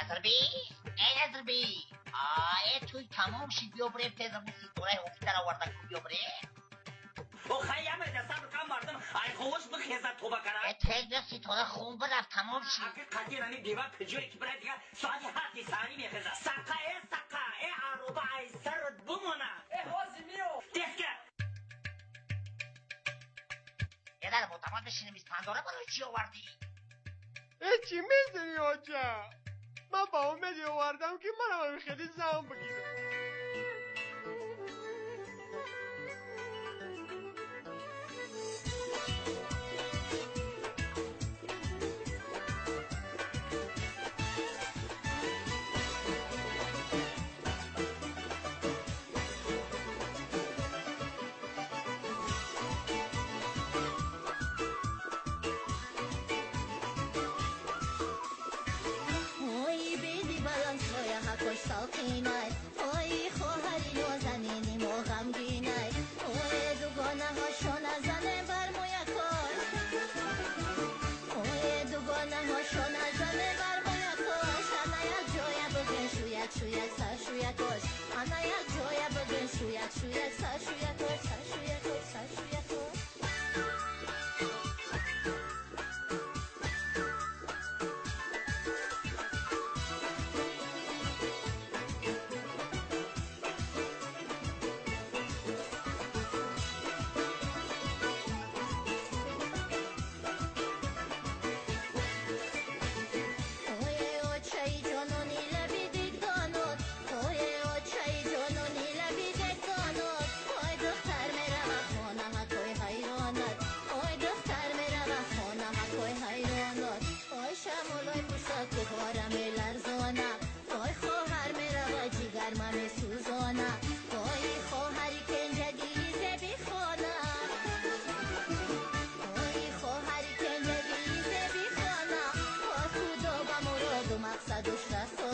Назарби, эй Назарби, э туй тамом шид, биё бирем тез аму ситораи ҳофитара оварда ку, биё бирем. Охай, ямеда сабр кам, мардум ай ховош бихеза, тоба кара. Э, тез биё, ситора хун бирафт, тамом шид. Аки қадир ани бева куҷое ки бирад, дига соати 7-и саҳарӣ мехеза. Сақа, э сақа, э ароба ай сарат бумона. Э, ҳозир миё. Тезка. Э, дар ботамон бишинем, испандора барои чӣ овардӣ? Э, чӣ мезани, оҷа? Ман ба умеди овардам, ки манам хеле зан бигирам. Салқинай, ой хоҳари нозанини мо ғамгинай, ой дугонаҳошо назане бар мӯякош, ой дугонаҳошо назане бар мӯякош. Ана як ҷоя бигин, шӯяк, шӯяк, сар шӯякош. Ана як ҷоя бигин, шӯяк, шӯяк, сар шӯякош, сар шӯякош, сар шӯякош. Мақсадуш расона.